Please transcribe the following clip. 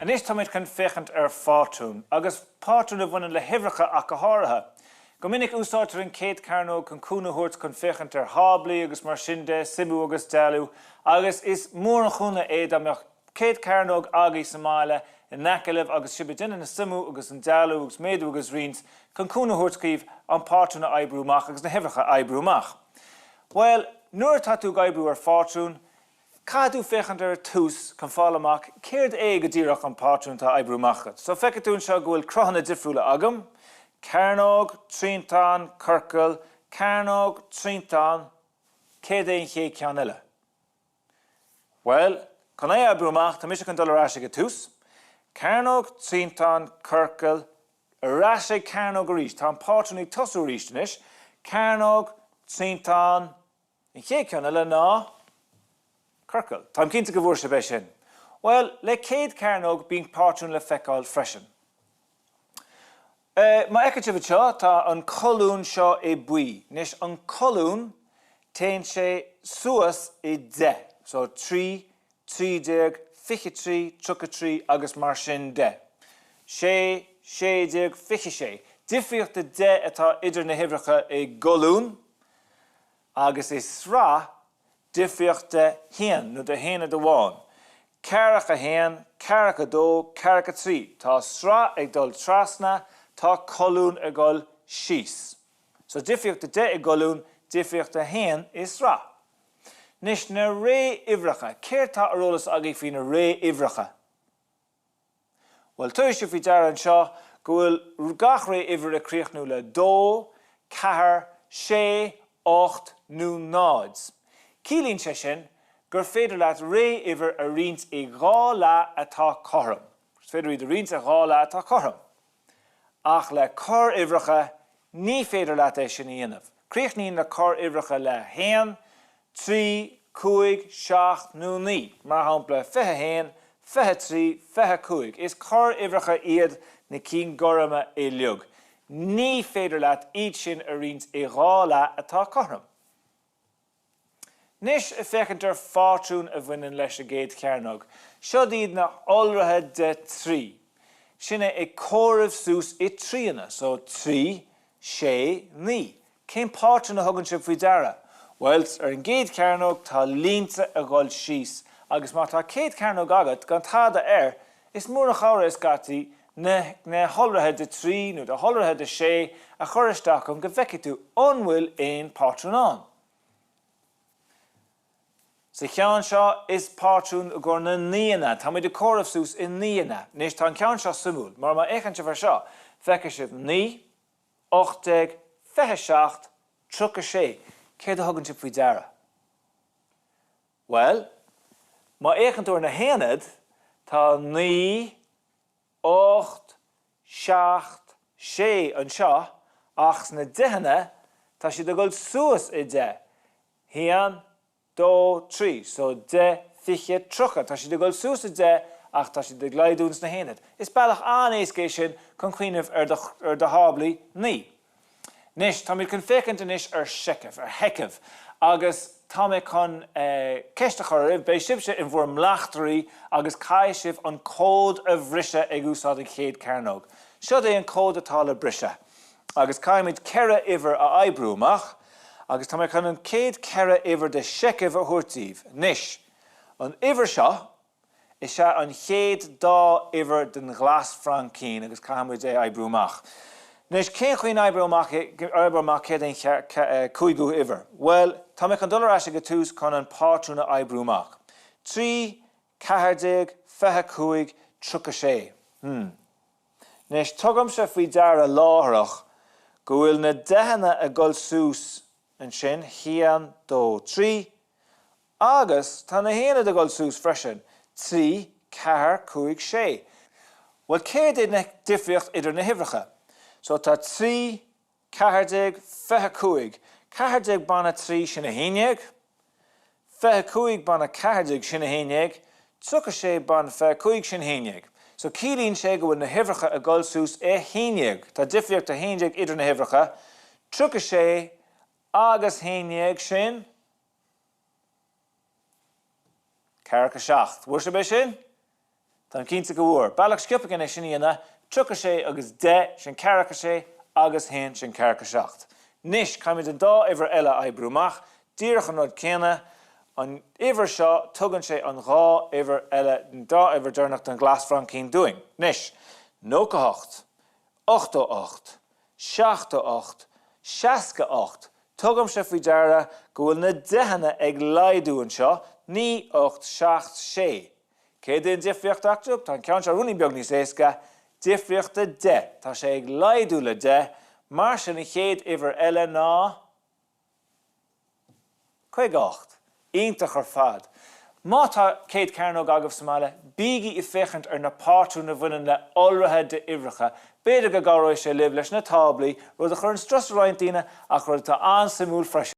Anois táimid chun féachaint ar phátrún, agus pátrún a bhaineann le huimhreacha ach go háirithe. Go minic úsáidtear an chéadchearnóg chun cúnamh a thabhairt chun féachaint ar tháblaí agus mar sin de, suimiú agus dealú, agus is mór an chúnamh é dá mbeadh céadchearnóg agaibh sa mbaile in aice libh agus sibh ag déanamh na suimiú agus an dealú agus méadú agus roinnt chun cúnamh a thabhairt dhaoibh an pátrún a oibriú amach agus na huimhreacha a oibriú amach. Bhuel, nuair atá tú ag oibriú ar phátrún, Caithfidh tú féachaint ar an tús chun fáil amach céard é go díreach an pátrún atá á oibriú amach agat. So feicfidh tú anseo go bhfuil cruthanna difriúla agam, cearnóg, triantán, ciorcal, cearnóg, triantán, céard é an chéad cheann eile? Bhuel, chun é a oibriú amach, tá mise chun dul ar ais ag an tús. Cearnóg, triantán, ciorcal, ar ais ag cearnóg arís. Tá an pátrún ag tosú arís anois. Cearnóg, triantán, An chéad cheann eile ná ciorcal. Táim cinnte go bhfuair sibh é sin. Bhuel, le céadchearnóg bíonn pátrún le feiceáil freisin. Má fheiceann sibh anseo, tá an colún seo i buí. Anois, an colún, téann sé suas i 10. So, 3, 13, 23, 33 agus mar sin de. 6, 16, 26. Difríocht de 10 atá idir na huimhreacha i gcolún. agus i sraith difríocht de haon, nó de haonad amháin, ceathracha haon, ceathracha dó, ceathracha trí. Tá sraith ag dul trasna, tá colún ag dul síos. So difríocht de 10 i gcolún, difríocht de haon i sraith. Anois na ré-uimhreacha. Céard tá ar eolas agaibh faoi na ré-uimhreacha? Bhuel, tabharfaidh sibh faoi deara anseo go bhfuil gach ré-uimhir ag críochnú le dó, ceathair, sé, ocht nó náid. Ciallaíonn sé sin gur féidir leat ré-uimhir a roinnt i dhá leath atá cothrom. Is féidir iad a roinnt i dhá leath atá cothrom. Ach le corr-uimhreacha, ní féidir leat é sin a dhéanamh. Críochnaíonn na corr-uimhreacha le haon, trí, cúig, seacht nó naoi. Mar shampla, 21, 23, 25. Is corr-uimhreacha iad na cinn gorma uilig. Ní féidir leat iad sin a roinnt i dhá leath atá cothrom. Anois ag féachaint ar phátrún a bhaineann leis an gcéad chearnóg. Siod iad na hiolraithe de 3. Sin é ag comhaireamh suas i dtríonna, so 3, 6, 9. Cén pátrún a thugann sibh faoi deara? Bhuel, ar an gcéad chearnóg tá línte ag dhul síos agus má tá céad chearnóg agat gan tada air, is mór an chabhair é scaití na na hiolraithe de 3 nó na hiolraithe de 6 a chur isteach chun go bhfeicfidh tú an bhfuil aon pátrún ann. Sa cheann seo, is pátrún i gcomhair na naíonna. Táimid ag comhaireamh suas i naíonna. Anois, tá an ceann seo suimiúil, mar má fhéachann sibh air seo, feicfidh sibh 9, 18, 27, 36. Céard a thugann sibh faoi deara? Bhuel, má fhéachann tú ar na haonaid, tá 9, 8, 7, 6 anseo ach sna deicheanna tá siad ag dul suas i 10, 1, 2, 3, so 10, 20, 30, tá siad ag dul suas i 10 ach tá siad ag laghdú ins na haonaid. Is bealach an-éasca é sin chun cuimhneamh ar do ar do tháblaí 9. Anois, táimid chun féachaint anois ar sheicheamh, ar sheicheamh, agus tá mé chun ceist a chur oraibh, beidh sibhse in bhur mbleachtairí agus caithfidh sibh an cód a bhriseadh ag úsáid an chéad cearnóg. Siod é an cód atá le briseadh, agus caithfimid 4 uimhir a oibriú amach, agus tá mé chun an chéad 4 uimhir de sheicheamh a thabhairt daoibh. Anois, an uimhir seo, is ea an chéad dá uimhir den ghlasfhraincín agus caithfidh muid é a oibriú amach. Anois, cén chaoi n-oibreoidh amach oibreoidh amach céard é an cúigiú huimhir? Bhuel, tá mé chun dul ar ais ag an tús chun an pátrún a oibriú amach. 3, 14, 25, 36. Hmm. Anois, tugaimse faoi deara láithreach go bhfuil na deicheanna ag dul suas ansin, 1, 2, 3, Agus tá na haonaid ag dul suas freisin, 3, 4, 5, 6. Bhuel, céard é na difríocht idir na huimhreacha? So tá 3, 14, 25. 14 bain 3, sin 11. 25 bain 14, sin 11. 36 bain 25, sin 11. So ciallaíonn sé go bhfuil na huimhreacha ag dul suas i 11. Tá difríocht 11 idir na huimhreacha. 36 agus 11, sin. 47. Bhfuair sibh é sin? Táim cinnte go bhfuair. Bealach sciobtha chun é sin a dhéanamh, 36 agus 10, sin ceathracha sé, agus haon, sin ceathracha seacht. Anois, caithfimid an dá uimhir eile a oibriú amach, díreach an rud céanna, an uimhir seo, tugann sé an dhá uimhir eile, an dá uimhir deireanach den ghlasbhraincín dúinn. Anois, 98, 88, 78, 68, tugaimse faoi deara go bhfuil na deicheanna ag laghdú anseo, 9, 8, 7, 6. Céard é an difríocht eatarthu? Tá an ceann seo ruainnín beag níos éasca, difríocht de 10. Tá sé ag laghdú le 10, mar sin an chéad uimhir eile ná 58. Iontach ar fad. Má tá 100 cearnóg agaibh sa mbaile, bígí ag féachaint ar na pátrúin a bhaineann le iolraithe d'uimhreacha. B'fhéidir go gcabhróidh sé libh leis na táblaí, rud a chuireann strus ar roinnt daoine ach rud atá an-suimiúil freisin.